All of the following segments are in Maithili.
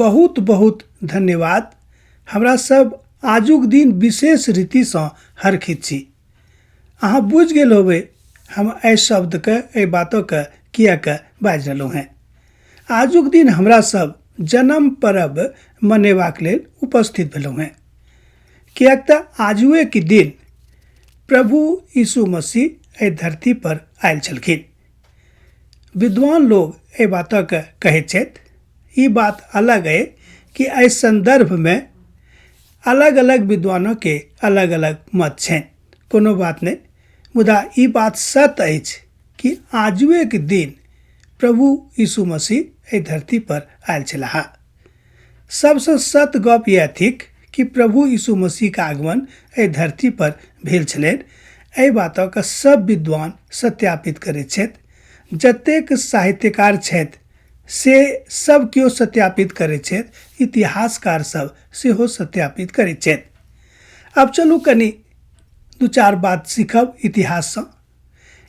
बहुत बहुत धन्यवाद। हमरा सब आजुक दिन विशेष रीतिसँ हरखित छी। अहाँ बुझि गेल होबै हम एहि शब्दके, एहि बातके किएक बाजि रहलहुँ हेँ। आजुक दिन हमरा सब जन्म पर्व मनेबाक लेल उपस्थित भेलहुँ हेँ, किएक तऽ आजुएके दिन प्रभु यीशु मसीह एहि धरती पर आयल छलखिन। विद्वान लोग एहि बातके कहैत छथि। ई बात अलग अइ कि एहि सन्दर्भमे अलग अलग विद्वानोके अलग अलग मत छनि, कोनो बात नहि, मुदा ई बात सत्य अछि कि आजुएके दिन प्रभु यीशु मसीह एहि धरती पर आयल छलाह। सबसँ सत्य गप यैह थिक कि प्रभु यीशु मसीहके आगमन एहि धरती पर भेल छलनि। एहि बातके सब विद्वान सत्यापित करैत छथि। जतेक साहित्यकार छथि से सब केओ सत्यापित करैत छथि, इतिहासकार सब सेहो सत्यापित करैत छथि। आब चलू कनि दू चारि बात सीखब इतिहाससँ।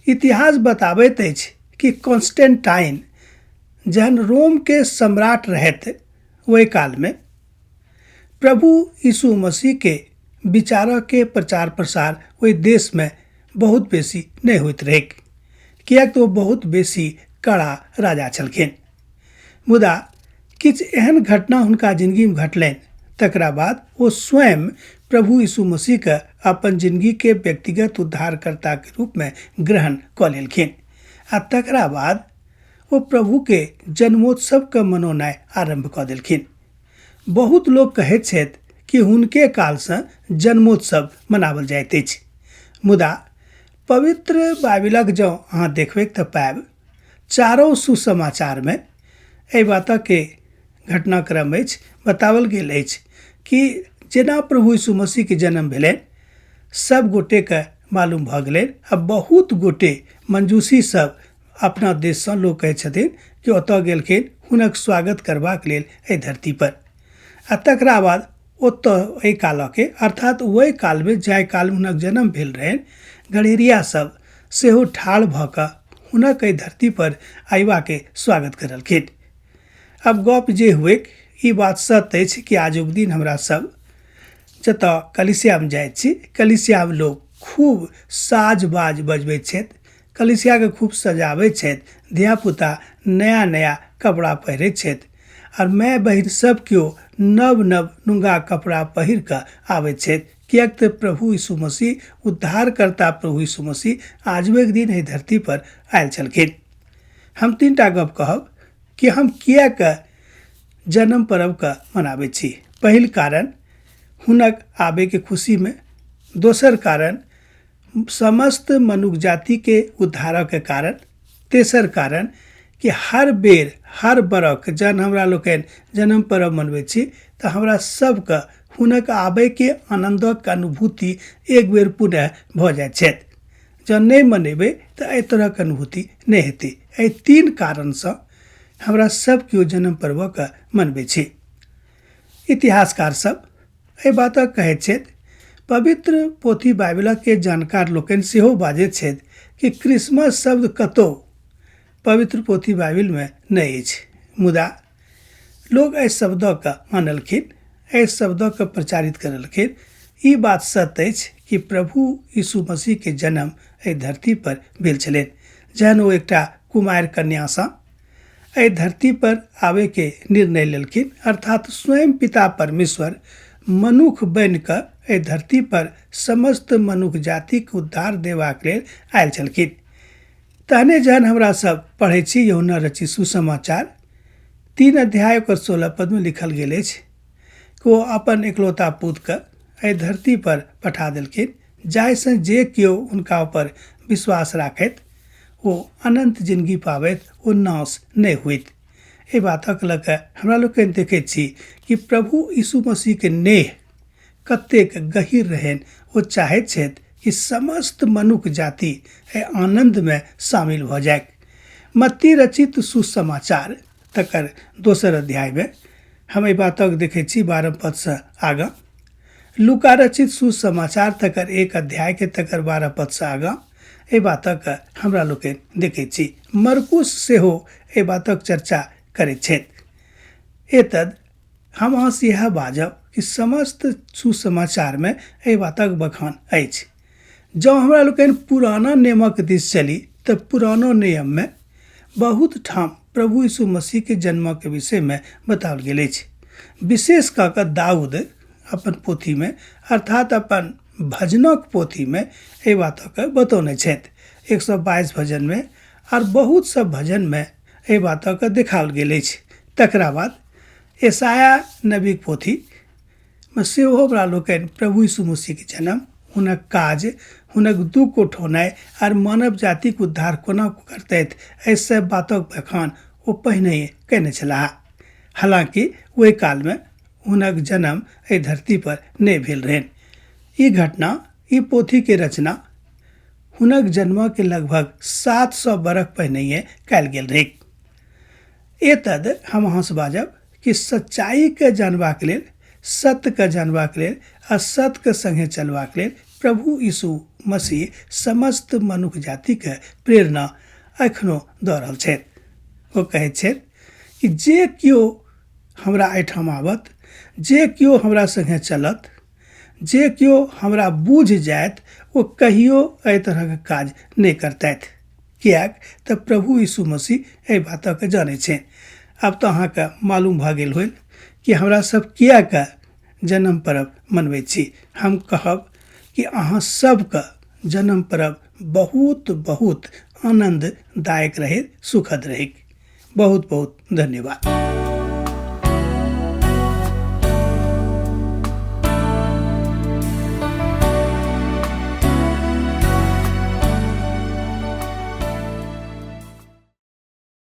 इतिहास बताबैत अछि कि कॉन्स्टेंटाइन जहन रोमके सम्राट रहथि ओहि कालमे प्रभु यीशु मसीहके विचारके प्रचार प्रसार ओहि देशमे बहुत बेसी नहि होइत रहैक, किएक तऽ ओ बहुत बेसी कड़ा राजा छलखिन। मुदा किछु एहन घटना हुनका जिंदगीमे घटलनि, तकरा बाद ओ स्वयं प्रभु यीशु मसीहके अपन जिंदगीके व्यक्तिगत उद्धारकर्ताके रूपमे ग्रहण कऽ लेलखिन आ तकरा बाद ओ प्रभुके जन्मोत्सवके मनौनाइ आरम्भ कऽ देलखिन। बहुत लोक कहैत छथि कि हुनके कालसँ जन्मोत्सव मनाओल जाइत अछि, मुदा पवित्र बाइबिलक जँ अहाँ देखबै तऽ पायब चारो सुसमाचारमे एहि बातके घटनाक्रम अछि, बताओल गेल अछि कि जेना प्रभु यीशु मसीहके जन्म भेलनि सब गोटेके मालूम भऽ गेलनि आ बहुत गोटे मंजूसी सब अपना देशसँ लोक कहै छथिन कि ओतऽ गेलखिन हुनक स्वागत करबाक लेल एहि धरती पर। आ तकरा बाद ओतऽ एहि कालके अर्थात ओहि कालमे जाहि कालमे हुनक जन्म भेल रहनि गड़ेरिया सब सेहो ठाढ़ भऽ कऽ हुनक एहि धरती पर अयबाके स्वागत करलखिन। आब गप जे हुए, ई बात सत्य अछि कि आजुक दिन हमरा सब जतऽ कलिसियामे जाइत छी, कलिसियामे लोक खूब साज बाज बजबैत छथि, कलिसियाके खूब सजाबैत छथि, धियापुता नया नया कपड़ा पहिरैत छथि आओर माय बहिन सब केओ नव नव नुंगा कपड़ा पहिर कऽ आबैत छथि, किएक तऽ प्रभु यीशु मसीह उद्धारकर्ता प्रभु यीशु मसीह आजुएक दिन एहि धरती पर आयल छलखिन। हम तीन टा गप कहब कि हम किएक जन्म पर्वके मनाबै छी। पहिल कारण हुनक आबैके खुशीमे, दोसर कारण समस्त मनुख जातिके उद्धारके कारण, तेसर कारण कि हर बेर हर बरख जहन हमरा लोकनि जन्म पर्व मनबै छी तऽ हमरा सबके हुनक आबैके आनन्दक अनुभूति एक बेर पुनः भऽ जाइ छथि। जँ नहि मनेबै तऽ एहि तरहक अनुभूति नहि हेतै। एहि तीन कारणसँ हमरा सब केओ जन्म पर्वके मनबै छी। इतिहासकार सब एहि बातक कहैत छथि। पवित्र पोथी बाइबिलके जानकार लोकनि सेहो बाजैत छथि कि क्रिसमस शब्द कतहु पवित्र पोथी बाइबिलमे नहि अछि, मुदा लोक एहि शब्दके आनलखिन, एहि शब्दके प्रचारित करलखिन। ई बात सत्य अछि कि प्रभु यीशु मसीहके जन्म एहि धरती पर भेल छलनि, जहन ओ एकटा कुमारि कन्यासँ एहि धरती पर आबैके निर्णय लेलखिन, अर्थात स्वयं पिता परमेश्वर मनुख बनि कऽ एहि धरती पर समस्त मनुख जातिके उद्धार देबाक लेल आयल छलखिन। तहने जहन हमरा सब पढ़ै छी यूहन्ना रचित सुसमाचार 3 अध्याय ओकर 16 पदमे लिखल गेल अछि कि ओ अपन एकलौता पुतके एहि धरती पर पठा देलखिन, जाहिसँ जे केओ हुनका ऊपर विश्वास राखैत ओ अनन्त जिंदगी पाबैत, ओ नाश नहि होइत। एहि बातक लऽ कऽ हमरा लोकनि देखैत छी कि प्रभु यीशु मसीहके नेह कतेक गहीर रहनि। ओ चाहैत छथि कि समस्त मनुख जाति एहि आनन्दमे शामिल भऽ जाय। मत्ती रचित सुसमाचार तकर दोसर अध्यायमे हम एहि बातक देखैत छी 12 पदसँ आगाँ। लूका रचित सुसमाचार तकर 1 अध्यायके तकर 12 पदसँ आगाँ एहि बातक हमरा लोकनि देखैत छी। मरकुस सेहो एहि बातक चर्चा करैत छथि। एतद हम अहाँसँ इएह बाजब कि समस्त सुसमाचारमे एहि बातक बखान अछि। जँ हमरा लोकनि पुराना नियमक दिस चली तऽ पुरानो नियममे बहुत ठाम प्रभु यीशु मसीहके जन्मक विषयमे बताओल गेल अछि। विशेष कऽ कऽ दाऊद अपन पोथीमे अर्थात अपन भजनक पोथीमे एहि बातके बतौने छथि। 122 भजनमे आर बहुत सब भजनमे एहि बातके देखाओल गेल अछि। तकरा बाद यशायाह नबीक पोथीमे सेहो हमरा लोकनि प्रभु यीशु मसीहके जन्म, हुनक काज, हुनक दुःख उठौनाइ आर मानव जातिक उद्धार कोना करतथि, एहि सब बातक बखान ओ पहिनहिए कयने छलाह। हालाँकि ओहि कालमे हुनक जन्म एहि धरती पर नहि भेल रहनि। ई घटना, ई पोथीके रचना हुनक जन्मके लगभग 700 बरख पहिनहिए कयल गेल रहैक। एतद हम अहाँसँ बाजब कि सच्चाइके जानबाक लेल, सत्यके जानबाक लेल आ सत्यके सङ्गे चलबाक लेल प्रभु यीशु मसीह समस्त मनुख जातिके प्रेरणा एखनो दऽ रहल छथि। ओ कहैत छथि कि जे केओ हमरा एहिठाम आबत, जे केओ हमरा सङ्गे चलत, जे केओ हमरा बुझि जायत, ओ कहियो एहि तरहक काज नहि करतथि। किएक तऽ प्रभु यीशु मसीह एहि बातके जानै छनि। आब तऽ अहाँके मालूम भऽ गेल होइत कि हमरा सब किएक जन्म पर्व मनबै छी। हम कहब कि अहाँ सबके जन्म पर्व बहुत बहुत आनन्ददायक रहै, सुखद रहै। बहुत बहुत धन्यवाद।